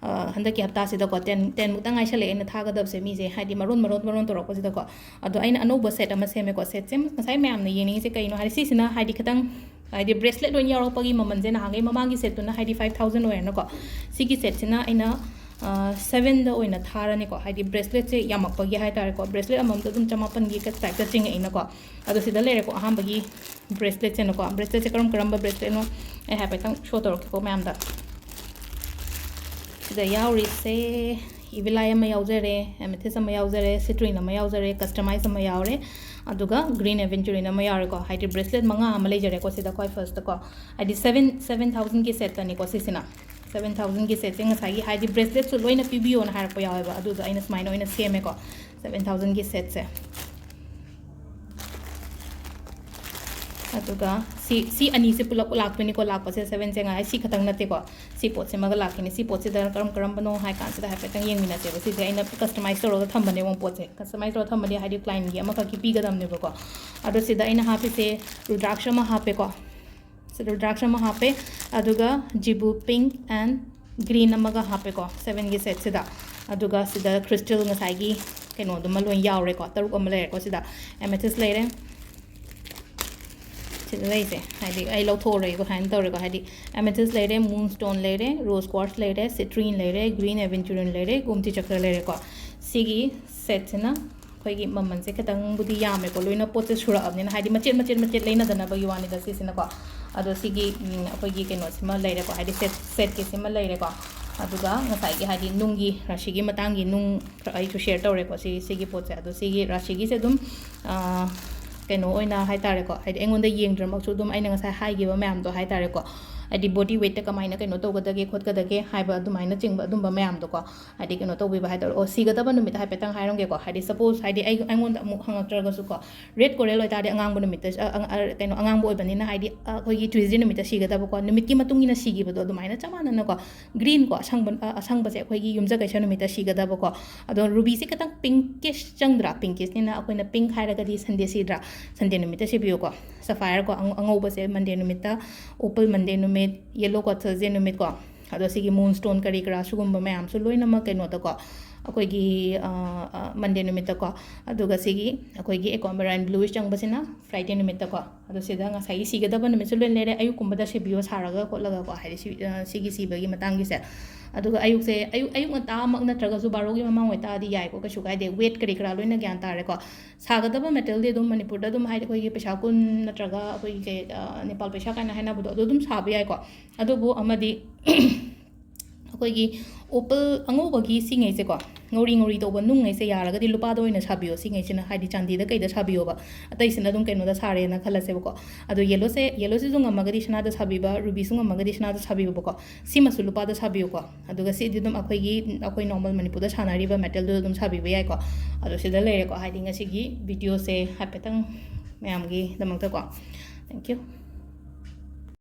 ꯑ, ꯍꯟꯗꯛꯀꯤ ꯍꯞꯇꯥꯁꯤꯗꯀꯣ, ten, ten ꯃꯨꯛꯇ ꯉꯥꯏꯁꯜꯂꯛꯑꯦ ꯑꯩꯅ ꯊꯥꯒꯗꯕꯁꯦ ꯃꯤꯁꯦ, ꯍꯥꯏꯗꯤ ꯃꯔꯣꯟ, ꯃꯔꯣꯟ, ꯃꯔꯣꯟ ꯇꯧꯔꯛꯄꯁꯤꯗꯀꯣ꯫ ꯑꯗꯣ ꯑꯩꯅ ꯑꯅꯧꯕ set ꯑꯃ ꯁꯦꯝꯃꯦꯀꯣ꯫ Set ꯁꯦ ꯉꯁꯥꯏ ꯃꯌꯥꯝꯅ ꯌꯦꯡꯅꯤꯡꯉꯤꯁꯦ ꯀꯩꯅꯣ ꯍꯥꯏꯗꯤ, ꯁꯤꯁꯤꯅ ꯍꯥꯏꯗꯤ ꯈꯤꯇꯪ ꯍꯥꯏꯗꯤ ꯕ꯭ꯔꯦꯁꯂꯦꯠ ꯂꯣꯏꯅ ꯌꯥꯎꯔꯛꯄꯒꯤ ꯃꯃꯜꯁꯦ ꯅꯍꯥꯟꯈꯩ ꯃꯃꯥꯡꯒꯤ ꯁꯦꯠꯇꯨꯅ ꯍꯥꯏꯗꯤ ꯐꯥꯏꯚ ꯊꯥꯎꯖꯟ ꯑꯣꯏꯔꯦꯅꯀꯣ, ꯁꯤꯒꯤ ꯁꯦꯠꯁꯤꯅ ꯑꯩꯅ ꯁꯕꯦꯟꯗ ꯑꯣꯏꯅ ꯊꯥꯔꯅꯤꯀꯣ꯫ ꯍꯥꯏꯗꯤ ꯕ꯭ꯔꯦꯁꯂꯦꯠꯁꯦ ꯌꯥꯝꯃꯛꯄꯒꯤ ꯍꯥꯏ ꯇꯥꯔꯦꯀꯣ, ꯕ꯭ꯔꯦꯁꯂꯦꯠ ꯑꯃꯃꯝꯗ ꯑꯗꯨꯝ ꯆꯃꯥꯄꯟꯒꯤ ꯇꯥꯏꯞꯇ ꯆꯤꯡꯉꯛꯏꯅꯀꯣ꯫ ꯑꯗꯣ ꯁꯤꯗ ꯂꯩꯔꯦꯀꯣ ꯑꯍꯥꯟꯕꯒꯤ ꯕ꯭ꯔꯦꯁꯂꯦꯠꯁꯦꯅꯀꯣ꯫ ꯕ꯭ꯔꯦꯁꯂꯦꯠꯁꯦ ꯀꯔꯝ ꯀꯔꯝꯕ ꯕ꯭ꯔꯦꯁꯂꯦꯠꯅꯣ ꯑꯩ ꯍꯥꯏꯐꯦꯠꯇꯪ ꯁꯣ ꯇꯧꯔꯛꯀꯦꯀꯣ ꯃꯌꯥꯝꯗ꯫ ꯁꯤꯗ ꯌꯥꯎꯔꯤꯁꯦ ꯏꯚꯤꯂꯥꯏ ꯑꯃ ꯌꯥꯎꯖꯔꯦ, ꯑꯦꯃꯦꯊꯤꯁ ꯑꯃ ꯌꯥꯎꯖꯔꯦ, ꯁꯤꯇ꯭ꯔꯤꯟ ꯑꯃ ꯌꯥꯎꯖꯔꯦ, ꯀꯁꯇꯃꯥꯏꯖ ꯑꯃ ꯌꯥꯎꯔꯦ, ꯑꯗꯨꯒ ꯒ꯭ꯔꯤꯟ ꯑꯦꯚꯦꯟꯆꯨꯔꯤꯟ ꯑꯃ ꯌꯥꯎꯔꯦꯀꯣ꯫ ꯍꯥꯏꯗꯤ ꯕ꯭ꯔꯦꯁꯂꯦꯠ ꯃꯉꯥ ꯑꯃ ꯂꯩꯖꯔꯦꯀꯣ ꯁꯤꯗ ꯈ꯭ꯋꯥꯏ ꯐꯥꯔꯁꯇꯀꯣ꯫ ꯍꯥꯏꯗꯤ ꯁꯕꯦꯟ ꯁꯕꯦꯟ ꯊꯥꯎꯖꯟꯒꯤ ꯁꯦꯠꯇꯅꯤꯀꯣ ꯁꯤꯁꯤꯅ꯫ ꯁꯕꯦꯟ ꯊꯥꯎꯖꯟꯒꯤ ꯁꯦꯠꯁꯦ ꯉꯁꯥꯏꯒꯤ ꯍꯥꯏꯗꯤ ꯕ꯭ꯔꯦꯁꯂꯦꯠꯁꯨ ꯂꯣꯏꯅ ꯄꯤꯕꯤꯌꯣꯅ ꯍꯥꯏꯔꯛꯄ ꯌꯥꯎꯋꯦꯕ, ꯑꯗꯨꯗꯣ ꯑꯩꯅ ꯁꯨꯃꯥꯏꯅ ꯑꯣꯏꯅ ꯁꯦꯝꯃꯦꯀꯣ ꯁꯕꯦꯟ ꯊꯥꯎꯖꯟꯒꯤ ꯁꯦꯠꯁꯦ꯫ ꯑꯗꯨꯒ ꯁꯤ ꯁꯤ ꯑꯅꯤꯁꯦ ꯄꯨꯂꯞ ꯂꯥꯛꯇꯣꯏꯅꯤꯀꯣ꯫ ꯂꯥꯛꯄꯁꯦ ꯁꯕꯦꯟꯁꯦ ꯉꯥꯏ ꯁꯤ ꯈꯛꯇꯪ ꯅꯠꯇꯦꯀꯣ, ꯁꯤ ꯄꯣꯠꯁꯤꯃꯒ ꯂꯥꯛꯈꯤꯅꯤ꯫ ꯁꯤ ꯄꯣꯠꯁꯤꯗ ꯀꯔꯝ ꯀꯔꯝꯕꯅꯣ ꯍꯥꯏ ꯀꯥꯟꯁꯤꯗ ꯍꯥꯏꯐꯦꯠꯇꯪ ꯌꯦꯡꯃꯤꯟꯅꯁꯦꯕ꯫ ꯁꯤꯁꯦ ꯑꯩꯅ ꯀꯁꯇꯃꯥꯏꯖ ꯇꯧꯔꯒ ꯊꯝꯕꯅꯦ ꯄꯣꯠꯁꯦ꯫ ꯀꯁꯇꯃꯥꯏꯖ ꯇꯧꯔꯒ ꯊꯝꯕꯗꯤ ꯍꯥꯏꯗꯤ ꯀ꯭ꯂꯥꯏꯟꯒꯤ ꯑꯃꯈꯛꯀꯤ ꯄꯤꯒꯗꯕꯅꯦꯕꯀꯣ꯫ ꯑꯗꯣ ꯁꯤꯗ ꯑꯩꯅ ꯍꯥꯞꯄꯤꯁꯦ ꯔꯨꯗ꯭ꯔꯥꯛꯁ ꯑꯃ ꯍꯥꯞꯄꯦꯀꯣ꯫ ꯁꯤꯗ ꯔꯨꯗ꯭ꯔꯥꯛꯁ ꯑꯃ ꯍꯥꯞꯄꯦ, ꯑꯗꯨꯒ ꯖꯤꯕꯨ ꯄꯤꯡꯛ ꯑꯦꯟ ꯒ꯭ꯔꯤꯟ ꯑꯃꯒ ꯍꯥꯞꯄꯦꯀꯣ ꯁꯕꯦꯟꯒꯤ ꯁꯦꯠꯁꯤꯗ꯫ ꯑꯗꯨꯒ ꯁꯤꯗ ꯀ꯭ꯔꯤꯁꯇꯦꯜ ꯉꯁꯥꯏꯒꯤ ꯀꯩꯅꯣꯗꯨꯃ ꯂꯣꯏ ꯌꯥꯎꯔꯦꯀꯣ, ꯇꯔꯨꯛ ꯑꯃ ꯂꯩꯔꯦꯀꯣ ꯁꯤꯗ꯫ ꯑꯦꯃꯦꯊꯤꯁ ꯂꯩꯔꯦ ꯁꯤꯗ ꯂꯩꯁꯦ, ꯍꯥꯏꯗꯤ ꯑꯩ ꯂꯧꯊꯣꯛꯑꯔꯣꯏꯒꯦ ꯁꯨꯃꯥꯏꯅ ꯇꯧꯔꯦꯀꯣ꯫ ꯍꯥꯏꯗꯤ ꯑꯦꯃꯦꯊꯤꯁ ꯂꯩꯔꯦ, ꯃꯨꯟ ꯁ꯭ꯇꯣꯟ ꯂꯩꯔꯦ, ꯔꯣꯁ ꯀ꯭ꯋꯥꯔꯠꯁ ꯂꯩꯔꯦ, ꯁꯤꯇ꯭ꯔꯤꯟ ꯂꯩꯔꯦ, ꯒ꯭ꯔꯤꯟ ꯑꯦꯚꯦꯟꯆꯨꯔꯤꯟ ꯂꯩꯔꯦ, ꯒꯣꯃꯇꯤ ꯆꯀ꯭ꯔ ꯂꯩꯔꯦꯀꯣ꯫ ꯁꯤꯒꯤ ꯁꯦꯠꯁꯤꯅ ꯑꯩꯈꯣꯏꯒꯤ ꯃꯃꯜꯁꯦ ꯈꯤꯇꯪꯕꯨꯗꯤ ꯌꯥꯝꯃꯦꯀꯣ, ꯂꯣꯏꯅ ꯄꯣꯠꯁꯦ ꯁꯨꯔꯛꯑꯕꯅꯤꯅ, ꯍꯥꯏꯗꯤ ꯃꯆꯦꯠ ꯃꯆꯦꯠ ꯃꯆꯦꯠ ꯂꯩꯅꯗꯅꯕꯒꯤ ꯋꯥꯅꯤꯗ ꯁꯤꯁꯤꯅꯀꯣ꯫ ꯑꯗꯣ ꯁꯤꯒꯤ ꯎꯝ, ꯑꯩꯈꯣꯏꯒꯤ ꯀꯩꯅꯣꯁꯤꯃ ꯂꯩꯔꯦꯀꯣ, ꯍꯥꯏꯗꯤ ꯁꯦꯠ ꯁꯦꯠꯀꯤꯁꯤꯃ ꯂꯩꯔꯦꯀꯣ꯫ ꯑꯗꯨꯒ ꯉꯁꯥꯏꯒꯤ ꯍꯥꯏꯗꯤ ꯅꯨꯡꯒꯤ ꯔꯥꯁꯤꯒꯤ ꯃꯇꯥꯡꯒꯤ ꯅꯨꯡ ꯈꯔ ꯑꯩꯁꯨ ꯁꯤꯌꯔ ꯇꯧꯔꯦꯀꯣ ꯁꯤ ꯁꯤꯒꯤ ꯄꯣꯠꯁꯦ꯫ ꯑꯗꯣ ꯁꯤꯒꯤ ꯔꯥꯁꯤꯒꯤꯁꯦ ꯑꯗꯨꯝ ꯑꯥ, ꯀꯩꯅꯣ ꯑꯣꯏꯅ ꯍꯥꯏ ꯇꯥꯔꯦꯀꯣ, ꯍꯥꯏꯗꯤ ꯑꯩꯉꯣꯟꯗ ꯌꯦꯡꯗ꯭ꯔꯃꯛꯁꯨ ꯑꯗꯨꯝ ꯑꯩꯅ ꯉꯁꯥꯏ ꯍꯥꯏꯈꯤꯕ ꯃꯌꯥꯝꯗꯣ ꯍꯥꯏ ꯇꯥꯔꯦꯀꯣ, ꯍꯥꯏꯗꯤ ꯕꯣꯗꯤ ꯋꯦꯠꯇ ꯀꯃꯥꯏꯅ ꯀꯩꯅꯣ ꯇꯧꯒꯗꯒꯦ ꯈꯣꯠꯀꯗꯒꯦ ꯍꯥꯏꯕ ꯑꯗꯨꯃꯥꯏꯅ ꯆꯤꯡꯕ ꯑꯗꯨꯝꯕ ꯃꯌꯥꯝꯗꯣꯀꯣ꯫ ꯍꯥꯏꯗꯤ ꯀꯩꯅꯣ ꯇꯧꯕꯤꯕ ꯍꯥꯏ ꯇꯥꯔꯦ꯫ ꯑꯣ, ꯁꯤꯒꯗꯕ ꯅꯨꯃꯤꯠꯇ ꯍꯥꯏꯐꯦꯠꯇꯪ ꯍꯥꯏꯔꯝꯒꯦꯀꯣ꯫ ꯍꯥꯏꯗꯤ ꯁꯄꯣꯁ ꯍꯥꯏꯗꯤ ꯑꯩ ꯑꯩꯉꯣꯟꯗ ꯑꯃꯨꯛ ꯍꯪꯉꯛꯇ꯭ꯔꯒꯁꯨꯀꯣ, ꯔꯦꯗ ꯀꯣꯔꯦꯜ ꯑꯣꯏꯇꯥꯔꯗꯤ ꯑꯉꯥꯡꯕ ꯅꯨꯃꯤꯠꯇ ꯑ, ꯑ, ꯑ, ꯀꯩꯅꯣ ꯑꯉꯥꯡꯕ ꯑꯣꯏꯕꯅꯤꯅ ꯍꯥꯏꯗꯤ ꯑ, ꯑꯩꯈꯣꯏꯒꯤ ꯇ꯭ꯌꯨꯁꯗꯦ ꯅꯨꯃꯤꯠꯇ ꯁꯤꯒꯗꯕꯀꯣ, ꯅꯨꯃꯤꯠꯀꯤ ꯃꯇꯨꯡ ꯏꯟꯅ ꯁꯤꯈꯤꯕꯗꯣ ꯑꯗꯨꯃꯥꯏꯅ ꯆꯞ ꯃꯥꯟꯅꯅꯀꯣ꯫ ꯒ꯭ꯔꯤꯟ ꯀꯣ, ꯑꯁꯪꯕ ꯑ, ꯑꯁꯪꯕꯁꯦ ꯑꯩꯈꯣꯏꯒꯤ ꯌꯨꯝꯖꯀꯩꯁ ꯅꯨꯃꯤꯠꯇ ꯁꯤꯒꯗꯕꯀꯣ꯫ ꯑꯗꯣ ꯔꯨꯕꯤꯁꯦ ꯈꯤꯇꯪ ꯄꯤꯡꯀꯤꯁ ꯆꯪꯗ꯭ꯔꯥ? ꯄꯤꯡꯀꯤꯁꯅꯤꯅ ꯑꯩꯈꯣꯏꯅ ꯄꯤꯡ ꯍꯥꯏꯔꯒꯗꯤ ꯁꯟꯗꯦ ꯁꯤꯗ꯭ꯔꯥ? ꯁꯟꯗꯦ ꯅꯨꯃꯤꯠꯇ ꯁꯤꯕꯤꯌꯨꯀꯣ꯫ ꯁꯐꯥꯌꯔ ꯀꯣ, ꯑꯉꯧ- ꯑꯉꯧꯕꯁꯦ ꯃꯟꯗꯦ ꯅꯨꯃꯤꯠꯇ, ꯑꯣꯄꯜ ꯃꯟꯗꯦ ꯅꯨꯃꯤꯠ, ꯌꯦꯂꯣ ꯀꯣ ꯊꯔꯁꯗꯦ ꯅꯨꯃꯤꯠ ꯀꯣ꯫ ꯑꯗꯣ ꯁꯤꯒꯤ moonstone ꯀꯔꯤ ꯀꯔꯥ ꯁꯤꯒꯨꯝꯕ ꯃꯌꯥꯝꯁꯨ ꯂꯣꯏꯅꯃꯛ ꯀꯩꯅꯣꯗꯀꯣ, ꯑꯩꯈꯣꯏꯒꯤ Monday ꯅꯨꯃꯤꯠꯇꯀꯣ, ꯑꯗꯨꯒ ꯁꯤꯒꯤ ꯑꯩꯈꯣꯏꯒꯤ aquamarine blueish ꯆꯪꯕꯁꯤꯅ Friday ꯅꯨꯃꯤꯠꯇꯀꯣ꯫ ꯑꯗꯣ ꯁꯤꯗ ꯉꯁꯥꯏꯒꯤ ꯁꯤꯒꯗꯕ ꯅꯨꯃꯤꯠꯁꯨ ꯂꯣꯏ ꯂꯩꯔꯦ, ꯑꯌꯨꯛꯀꯨꯝꯕꯗ ꯁꯤꯕꯤꯌꯣ ꯁꯥꯔꯒ ꯈꯣꯠꯂꯒꯀꯣ, ꯍꯥꯏꯗꯤ ꯁꯤ-, ꯑ, ꯁꯤꯒꯤ ꯁꯤꯕꯒꯤ ꯃꯇꯥꯡꯒꯤꯁꯦ꯫ ꯑꯗꯨꯒ ꯑꯌꯨꯛꯁꯦ, ꯑꯌꯨꯛ, ꯑꯌꯨꯛ ꯉꯟꯇꯥꯃꯛ ꯅꯠꯇ꯭ꯔꯒꯁꯨ ꯕꯥꯔꯣꯒꯤ ꯃꯃꯥꯡ ꯑꯣꯏꯇꯥꯔꯗꯤ ꯌꯥꯏꯀꯣ, ꯀꯩꯁꯨ ꯀꯥꯏꯗꯦ꯫ Weight ꯀꯔꯤ ꯀꯔꯥ ꯂꯣꯏꯅ ꯒ꯭ꯌꯥꯟ ꯇꯥꯔꯦꯀꯣ꯫ ꯁꯥꯒꯗꯕ metalꯗꯤ ꯑꯗꯨꯝ ꯃꯅꯤꯄꯨꯔꯗ ꯑꯗꯨꯝ, ꯍꯥꯏꯗꯤ ꯑꯩꯈꯣꯏꯒꯤ ꯄꯩꯁꯥ ꯀꯨꯟ ꯅꯠꯇ꯭ꯔꯒ ꯑꯩꯈꯣꯏꯒꯤ ꯀꯩ, ꯑ, ꯅꯦꯄꯥꯜ ꯄꯩꯁꯥ ꯀꯥꯏꯅ ꯍꯥꯏꯅꯕꯗꯣ, ꯑꯗꯨ ꯑꯗꯨꯝ ꯁꯥꯕ ꯌꯥꯏꯀꯣ꯫ ꯑꯗꯨꯕꯨ ꯑꯃꯗꯤ ꯑꯩꯈꯣꯏꯒꯤ opal ꯑꯉꯧꯕꯒꯤ ꯁꯤꯉꯩꯁꯦꯀꯣ, ꯉꯧꯔꯤ ꯉꯧꯔꯤ ꯇꯧꯕ ꯅꯨꯡꯉꯩꯁꯦ ꯌꯥꯔꯒꯗꯤ ꯂꯨꯄꯥꯗ ꯑꯣꯏꯅ ꯁꯥꯕꯤꯌꯣ꯫ ꯁꯤꯉꯩꯁꯤꯅ ꯍꯥꯏꯗꯤ ꯆꯥꯟꯗꯤꯗ ꯀꯩꯗ ꯁꯥꯕꯤꯌꯣꯕ, ꯑꯇꯩꯁꯤꯅ ꯑꯗꯨꯝ ꯀꯩꯅꯣꯗ ꯁꯥꯔꯦꯅ ꯈꯜꯂꯁꯦꯕꯀꯣ꯫ ꯑꯗꯣ yellowꯁꯦ, yellowꯁꯤꯁꯨ ꯉꯝꯃꯒꯗꯤ ꯁꯅꯥꯗ ꯁꯥꯕꯤꯕ, rubyꯁꯨ ꯉꯝꯃꯒꯗꯤ ꯁꯅꯥꯗ ꯁꯥꯕꯤꯌꯣꯕꯀꯣ꯫ ꯁꯤꯃꯁꯨ ꯂꯨꯄꯥꯗ ꯁꯥꯕꯤꯌꯨꯀꯣ꯫ ꯑꯗꯨꯒ ꯁꯤꯗꯤ ꯑꯗꯨꯝ ꯑꯩꯈꯣꯏꯒꯤ, ꯑꯩꯈꯣꯏ normal ꯃꯅꯤꯄꯨꯔꯗ ꯁꯥꯟꯅꯔꯤꯕ metalꯗꯨꯗ ꯑꯗꯨꯝ ꯁꯥꯕꯤꯕ ꯌꯥꯏꯀꯣ꯫ ꯑꯗꯣ ꯁꯤꯗ ꯂꯩꯔꯦꯀꯣ, ꯍꯥꯏꯗꯤ ꯉꯁꯤꯒꯤ videoꯁꯦ ꯍꯥꯏꯐꯦꯠꯇꯪ ꯃꯌꯥꯝꯒꯤꯗꯃꯛꯇꯀꯣ꯫ Thank you꯫